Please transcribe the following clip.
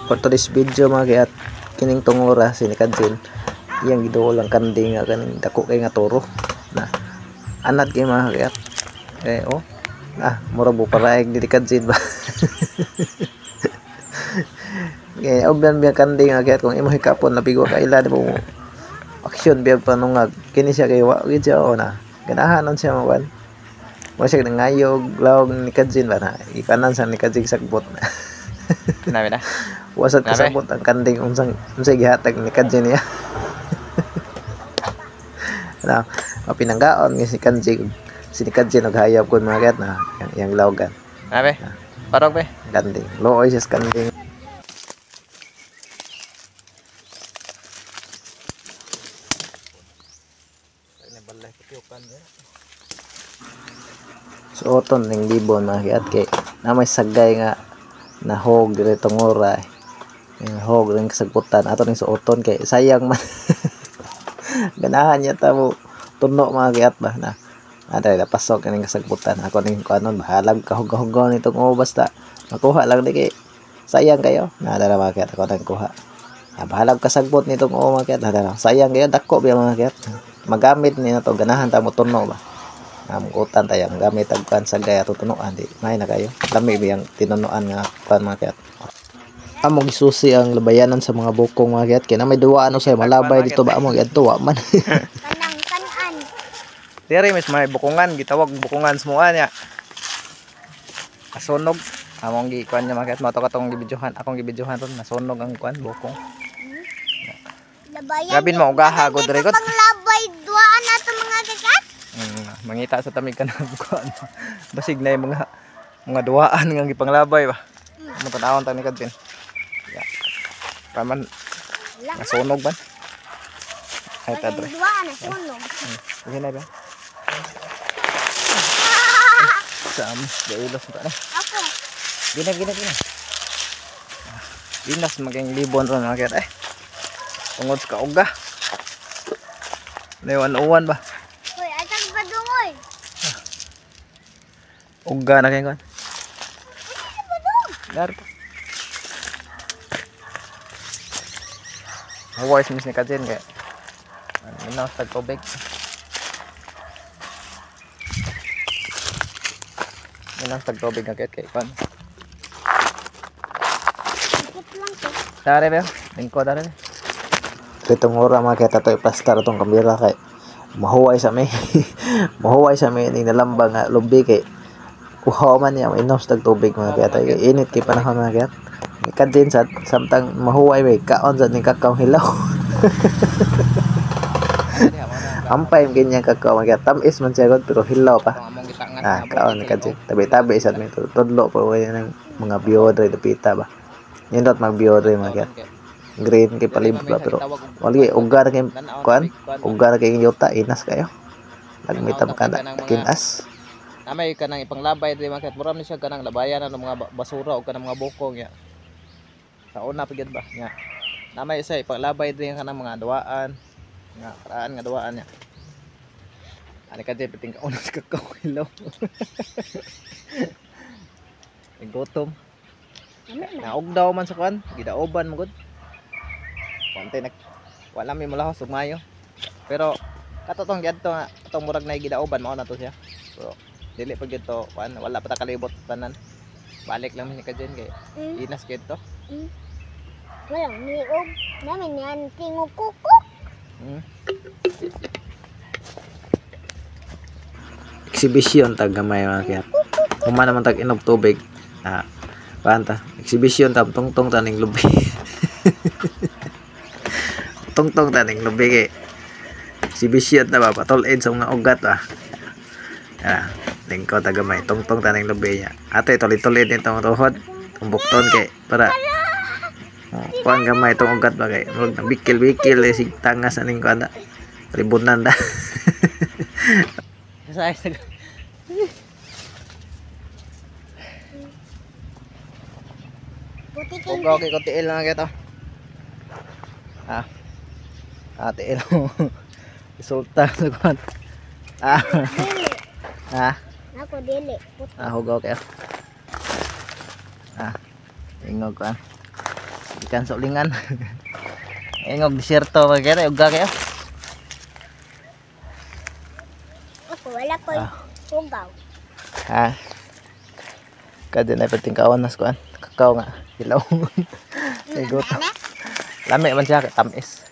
For today's video mga kayat, kining tungura si ni Kajin iyang giduol ang kanding nga kaning dako kay nga toro na anad kay mga kayat. Eh oh, ah mura bo paraig diri Kajin ba. Kay obyan biya kanding nga kayat kung imo hikapon nabigo ka ila di mo aksyon biya panungag kini siya kay wa gid siya o na ganahan siya mo kan. Mo siya ngayog lawog ni Kajin ba na ikanan sa ni Kajin sagbot na. Nabi na. Wasad Grabe. Kasabot ang kanding unsang unsay gihatag ni Kajin niya. Na mapinanggaon nga si Kanji si ni Kajin og hayop kun mga kayat na yang, yang lawgan Nabi. Parog be. Kanding. Looy siya sa kanding. Suoton ning libon mga kayat kay na may sagay nga nahog diri tungura. Yung hog ring kasagputan ato ning suoton kay sayang man. Ganahan niya ta mo tuno mga kayat ba na. Aday napasok ning kasagputan ako ning kuanon bahalag kahug-hugaw nitong o basta makuha lang di kay sayang kayo. Na dara mga kayat ako nang kuha. Ah, bahalag kasagbot nitong o mga kayat na dara. Sayang kayo dako biya mga kayat. Magamit ni na to ganahan ta mo tuno ba. Amutan tayo ang gamit ang kuan sagay ato tunuan di may na kayo. Lami biyang tinunuan nga kuan mga kayat. Amo gisusi ang labayanan sa mga bukong mga kayat kay na may duwa ano say malabay dito ba amo giadto wa man. Kanang kanan. Diri mis may bukungan gitawag bukungan smuan niya. Asunog among gi kuan niya mga kayat mo to katong gibidyohan akong gibidyohan ron nasunog ang kuan bukong. Labayan. Gabin mo ugaha gud diri gud. Panglabay duaan na to mga kakat. Mangita sa tamig kanang kuan. Basig na yung mga duwaan nga gipanglabay ba. Mo tanawon ta ni Kajin. Ya. Paman Wala. nasunog ba? Ay tadre. Kanang duaan na sunog. Okay na ba? Sa gailos pa na. Ako. Gina gina gina. Dinas maging libon ron mga kayat eh. Tungod sa kauga. Uwan ba? Hoy, atag badungoy. Uga na kayo kuan. Dar pa. Huwag sa ni Kajin kaya. Minaw sa tubig. Minaw sa tubig nga kaya kay kuan. Ikot lang to. Dare ba? Lingko dare. Itong ora mga kayat ato iplastar atong kamera kay mahuway sa mi. Mahuway sa mi ning nalamba nga lubi kay uhaw man niya mainom sa tubig mga kayat. Kay init kay panahon mga kayat. Ni Kajin sad samtang mahuway may kaon sad ning kakaw hilaw. Ampay man kakao mga kayat. Tamis man siya god pero hilaw pa. Ah, kaon ni Kajin. Tabi-tabi sad mi tudlo pa wala ng mga biodre dapita ba. Nindot magbiodre mga kayat. Green kay palibot ba pero wali ugar kay kuan ugar kay yuta inas kayo nagmitam ka na kinas. Namay kanang ipanglabay diri mga kayat mura ni siya kanang labayan ng mga basura o kanang mga bukong ya. Sa una pa gyud ba nya. Namay isa ipanglabay diri kanang mga duwaan nga paraan nga duwaan nya. Ani ka diri piting kaon sa kakao hilaw. Gutom. Naugdaw man sa kuan, gidaoban mo gud. Konti nag wala mi mulahos ug mayo. Pero katotong giadto nga atong murag nay gidaoban mao na to siya. Pero dili pa gyud to kuan, wala pa ta kalibot tanan. Balik lang mi ni Kajin kay inas gyud to. Walang niog. Namin yan tingog kuko. Exhibition tag gamay mga kayat. Human naman tag inom tubig. Ah, kuan ta. Exhibition ta tungtong ta ning lubi. Tungtong ta ning lubi kay exhibition ta ba patol-id sa mga ugat ba. Ah, lingko ta gamay tungtong ta ning lubi niya. Ate tuloy-tuloy nitong tuhod, tumbukton kay para oh, kuan gamay itong ugat ba kay murag bikil-bikil eh, sig tangas aning kuan ta. Ribunan ta. Sa Puti kay Okay, okay, konti lang kita. Ah. Ah, tiil. Resulta sa kuan. Ah. Dili. Ah. Ako dili. Puti. Ah, hugaw kayo. Ah. Ingog kuan. Ikan sa ulingan. Ingog disyerto kaya uga kayo. Ako wala ko hugaw. Ha? Kada na patingkawan nas kuan. Kakao nga. Hilaw. Ay gutom. Lami man siya tamis.